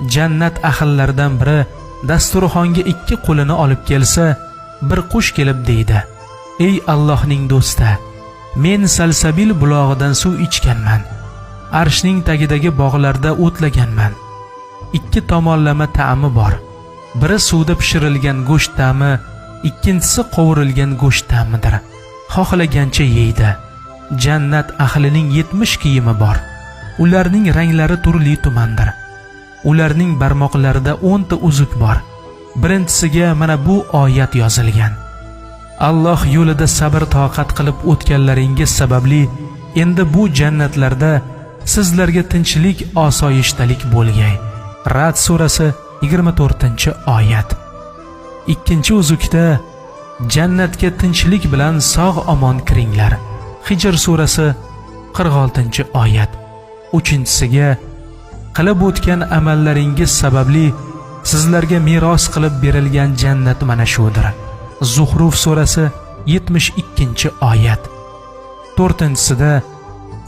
Jannat ahllaridan biri dasturxonga ikki qo'lini olib kelsa, bir qush kelib deydi: "Ey Allohning do'sti, men Salsabil bulog'idan suv ichganman. Arshning tagidagi bog'larda o'tlaganman. Ikki tomonlama ta'mi bor. Biri suvda pishirilgan go'sht ta'mi, ikkinchisi qovurilgan go'sht ta'midir. Xohlagancha yeydi. Jannat ahlining 70 kiyimi bor. Ularning ranglari turli tumandir. Ularning barmoqlarida 10 ta uzuk bor. Birinchisiga mana bu oyat yozilgan: Alloh yo'lida sabr toqat qilib o'tganlaringiz sababli endi bu jannatlarda sizlarga tinchlik, osoyishtalik bo'lgay." Rad surasi 24-oyat. Ikkinchi uzukda: "Jannatga tinchlik bilan sog' omon kiringlar." Hijr surasi 46-oyat. Uchinchisiga: "Qilib o'tgan amallaringiz sababli sizlarga meros qilib berilgan jannat mana shudir." Zuxruf surasi 72-oyat. To'rtinchisida: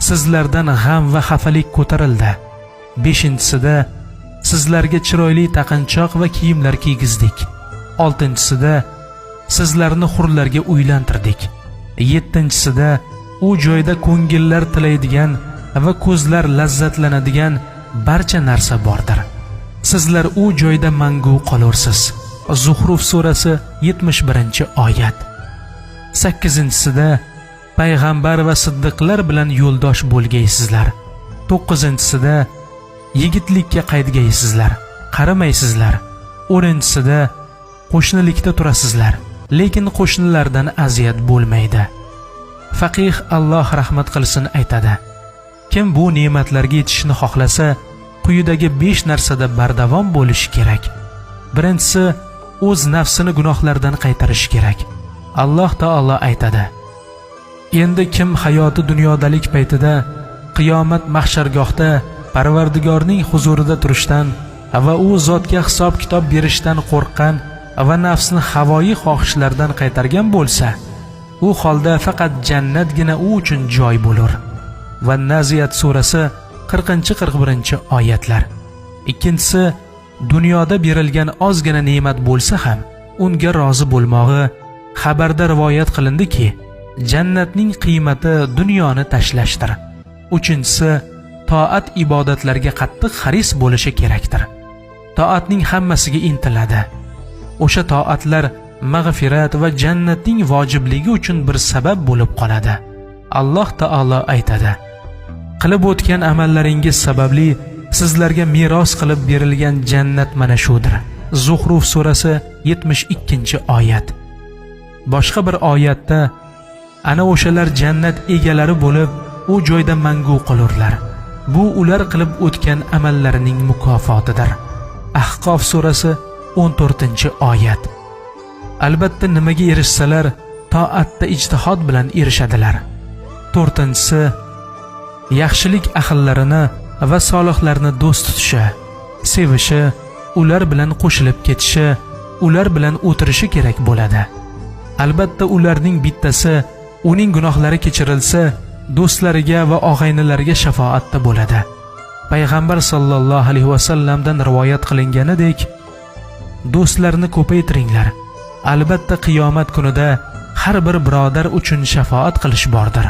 "Sizlardan g'am va xafalik ko'tarildi." Beshinchisida: "Sizlarga chiroyli taqinchoq va kiyimlar kiygizdik." Oltinchisida: "Sizlarni hurlarga uylantirdik." Yettinchisida: "U joyda ko'ngillar tilaydigan va ko'zlar lazzatlanadigan barcha narsa bordir. Sizlar u joyda mangu qolursiz." Zuxruf surasi 71-oyat. Sakkizinchisida: "Payg'ambar va siddiqlar bilan yo'ldosh bo'lgaysizlar." To'qqizinchisida: "Yigitlikka qaytgaysizlar, qarimaysizlar." 10-chisida: "Qo'shnilikda turasizlar, lekin qo'shnilardan aziyat bo'lmaydi." Faqih, Alloh rahmat qilsin, aytadi: Kim bu ne'matlarga yetishni xohlasa, quyidagi 5 narsada bardavom bo'lishi kerak. Birinchisi, o'z nafsini gunohlardan qaytarishi kerak. Alloh taolo aytadi: Endi kim hayoti dunyodalik paytida qiyomat mahshargohda Parvardigorning huzurida turishdan va u zotga hisob kitob berishdan qo'rqqan va nafsni havoyi xohishlardan qaytargan bo'lsa, u holda faqat jannatgina u uchun joy bo'lur. Va Naziyat surasi 40-41-oyatlar. Ikkinchisi, dunyoda berilgan ozgina ne'mat bo'lsa ham unga rozi bo'lmog'i. Xabarda rivoyat qilindiki, jannatning qiymati dunyoni tashlashdir. Uchinchisi, toat ibodatlarga qattiq haris bo'lishi kerakdir. Toatning hammasiga intiladi. O'sha toatlar mag'firat va jannatning vojibligi uchun bir sabab bo'lib qoladi. Alloh taolo aytadi: Qilib o'tgan amallaringiz sababli sizlarga meros qilib berilgan jannat mana shudir. Zuxruf surasi 72-oyat. Boshqa bir oyatda: Ana o'shalar jannat egalari bo'lib, u joyda mangu qolurlar. Bu ular qilib o'tgan amallarining mukofotidir. Ahqof surasi 14-oyat. Albatta nimaga erishsalar, toatda ijtihod bilan erishadilar. To'rtinchisi, yaxshilik ahllarini va solihlarni do'st tutishi, sevishi, ular bilan qo'shilib ketishi, ular bilan o'tirishi kerak bo'ladi. Albatta ularning bittasi uning gunohlari kechirilsa, do'stlariga va og'aynilariga shafoatda bo'ladi. Payg'ambar sollallohu alayhi vasallamdan rivoyat qilinganidek, do'stlarni ko'paytiringlar. Albatta qiyomat kunida har bir birodar uchun shafoat qilish bordir.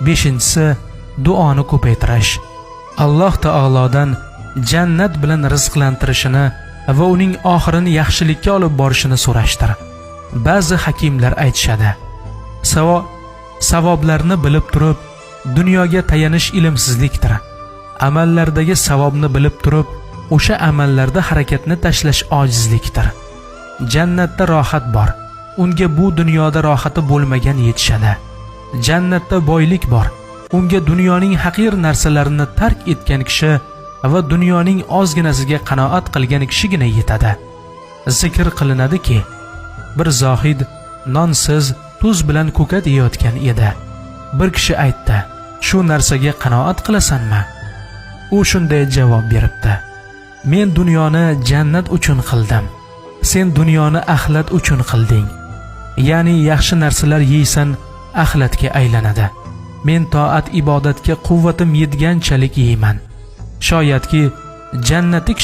Beshinchisi, duoni ko'paytirish. Alloh taolodan jannat bilan rizqlantirishini va uning oxirini yaxshilikka olib borishini so'rashdir. Ba'zi hakimlar aytishadi: Savoblarni bilib turib, dunyoga tayanish ilmsizlikdir. Amallardagi savobni bilib turib, o'sha amallarda harakatni tashlash ojizlikdir. Jannatda rohat bor. Unga bu dunyoda rohati bo'lmagan yetishadi. Jannatda boylik bor. Unga dunyoning haqir narsalarini tark etgan kishi va dunyoning ozginasiga qanoat qilgan kishigina yetadi. Zikr qilinadiki, bir zohid nonsiz tuz bilan ko'kat yeyotgan edi. Bir kishi aytdi: "Shu narsaga qanoat qilasanmi?" U shunday javob beribdi: "Men dunyoni jannat uchun qildim. Sen dunyoni axlat uchun qilding. Ya'ni yaxshi narsalar yeysan, axlatga aylanadi. Men toat ibodatga quvvatim yetganchalik yeyman. Shoyatki jannatlik